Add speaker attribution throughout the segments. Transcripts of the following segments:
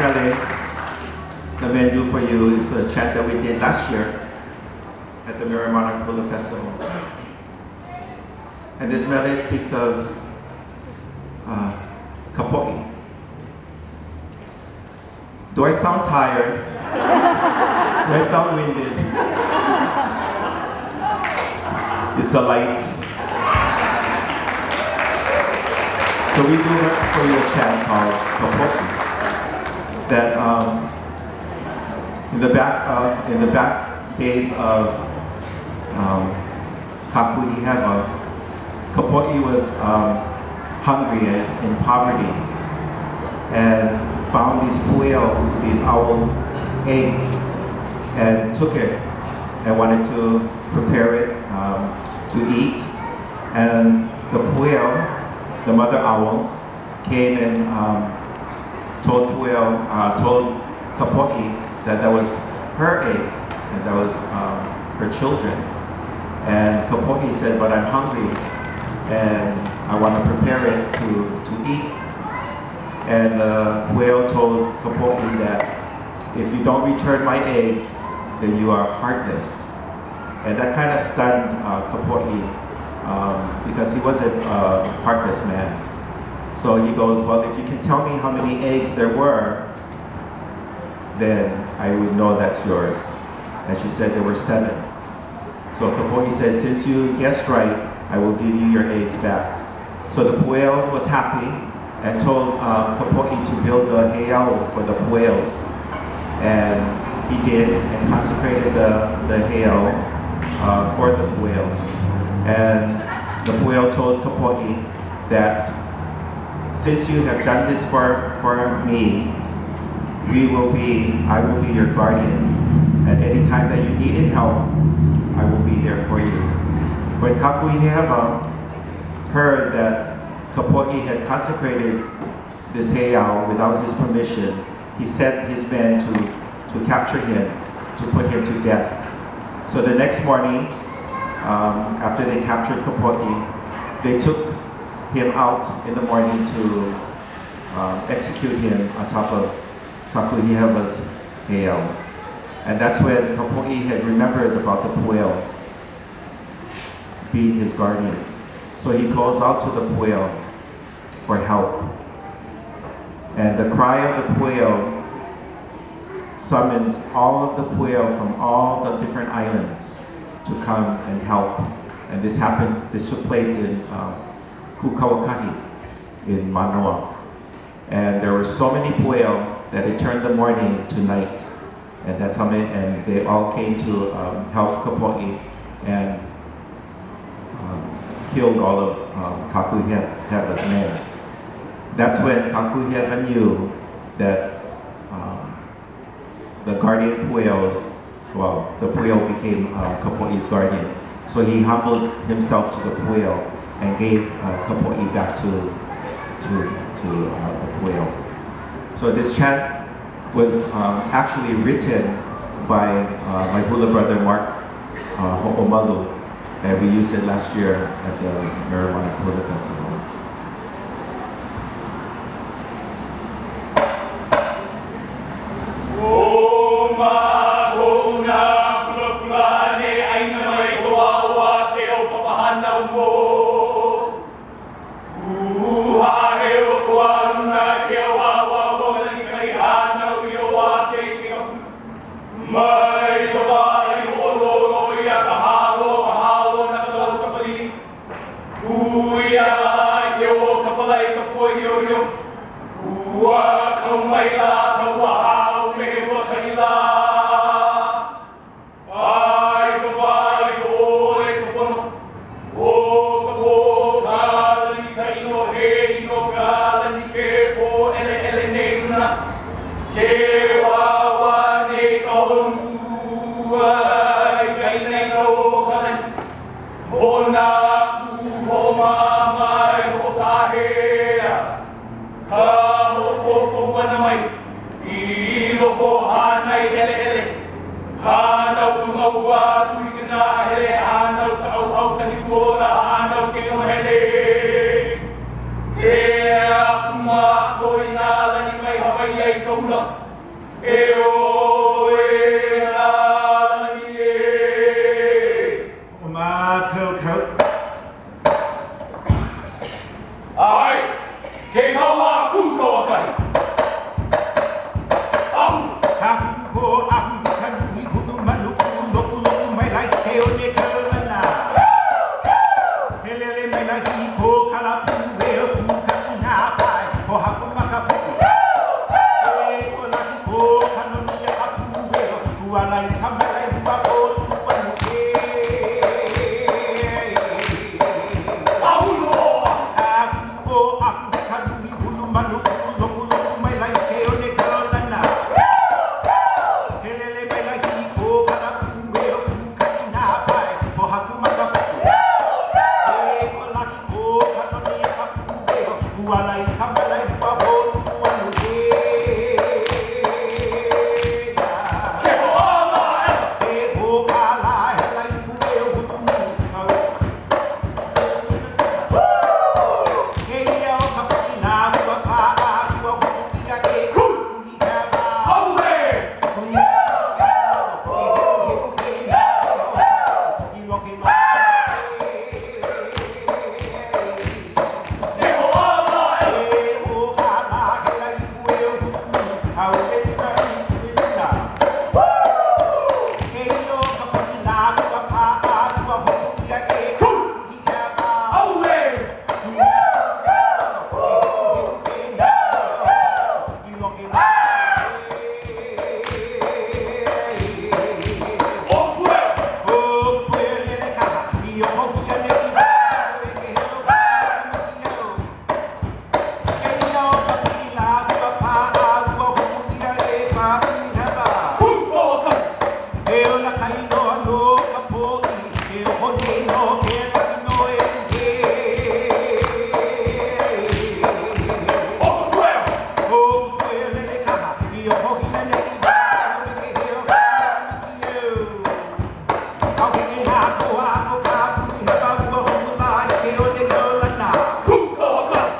Speaker 1: mele, the menu for you is a chant that we did last year at the Merrie Monarch Hula Festival. And this mele speaks of Kapoi. Do I sound tired? Do I sound winded? It's the light. So we do work for your chant called Kapoi. That in the back of, in the back days of Kakuhihewa, Kapoi was hungry and in poverty, and found these quail, these owl eggs, and took it and wanted to prepare it to eat. And the quail, the mother owl, came and told Pueo, told Kapoi that that was her eggs and that was her children. And Kapoi said, but I'm hungry and I want to prepare it to eat. And the whale told Kapoi that if you don't return my eggs, then you are heartless. And that kind of stunned Kapoi because he wasn't a heartless man. So he goes, well, if you can tell me how many eggs there were, then I would know that's yours. And she said there were 7. So Kapoi said, since you guessed right, I will give you your eggs back. So the whale was happy and told Kapoi to build a heiau for the whales. And he did, and consecrated the heiau for the whale. And the whale told Kapoi that since you have done this for me, I will be your guardian. At any time that you needed help, I will be there for you. When Kakuhihewa heard that Kapoi had consecrated this heiau without his permission, he sent his men to capture him, to put him to death. So the next morning, after they captured Kapoi, they took him out in the morning to execute him on top of Kakuhihewa's heiau. And that's when Kapoi had remembered about the pueo being his guardian. So he calls out to the pueo for help. And the cry of the pueo summons all of the pueo from all the different islands to come and help. And this happened, this took place in Kukawakahi in Manoa. And there were so many pueo that it turned the morning to night. And that's how many, and they all came to help Kapoi and killed all of Kakuhihewa's men. That's when Kakuhihewa knew that the guardian pueos, well, the pueo became Kapoi's guardian. So he humbled himself to the pueo and gave Kapoi back to the pueo. So this chant was actually written by my hula brother Mark Ho'omalu, and we used it last year at the Merrie Monarch Hula Festival.
Speaker 2: ka hula. E ō e nā lani ē.
Speaker 1: Hoʻomākaukau.
Speaker 2: ʻAe, ke kaua a Kūkauakahi. Ahu.
Speaker 1: Ahu ho ahu ka nui hulu manu ku loku loku mai lai ke one kaulana. He lele mai la hi ko kala pu e o ku ka ina pai ho haku maka pu. E o laki ko kanoni ya ka pu e o ku ala i ka mai lai hua ko tu manu e.
Speaker 2: Ahu loa.
Speaker 1: Ahu o ahu ka nui hulu manu ku loku loku mai lai ke one kaulana. He lele mai la hi ko kala pu e o ku ka ina pai ho haku maka pu. E o laki ko kanoni ya ka pu e o ku ala i ka mai lai hua ho tu manu e.
Speaker 2: Ke hoʻāla aʻela.
Speaker 1: Ke hoʻāla aʻela i ku e o hulu nui ka Kēia o ka paʻi nā ua paʻa ua hopu ʻia e
Speaker 2: Kū.
Speaker 1: Kuhi hewa.
Speaker 2: Aue!
Speaker 1: Kuhi hewa. Kuhi heku heku ke nā i loke loke.
Speaker 2: Ke hoʻāla aʻela.
Speaker 1: Ke hoʻāla aʻela i ku e o hulu nui haole luna i luna. Kēia o ka paʻi nā ua paʻa ua hopu ʻia e
Speaker 2: Kū.
Speaker 1: Kuhi hewa.
Speaker 2: Aue! ʻO Pueo. Kūkauakahi.
Speaker 1: E ola ka inoa no ka pōʻi, e oho nei nō kēlā inoa e like.
Speaker 2: ʻO ka Pueo.
Speaker 1: ʻO ka pueo lele kaha, i ohohia nei i waho me ke heo ka mikiau. Auheke nā koa o ka pūhewa ua hopu lā i ke one kaulana.
Speaker 2: Kūkauakahi.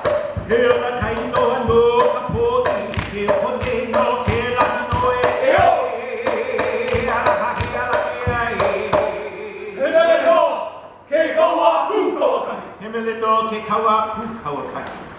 Speaker 1: E ola ka inoa no ka pōʻi, e oho nei nō kēlā inoa e
Speaker 2: E ō.
Speaker 1: Alaha he ala e ai.
Speaker 2: He mele nō ke kaua a Kūkauakahi.
Speaker 1: He mele nō ke kaua a Kūkauakahi.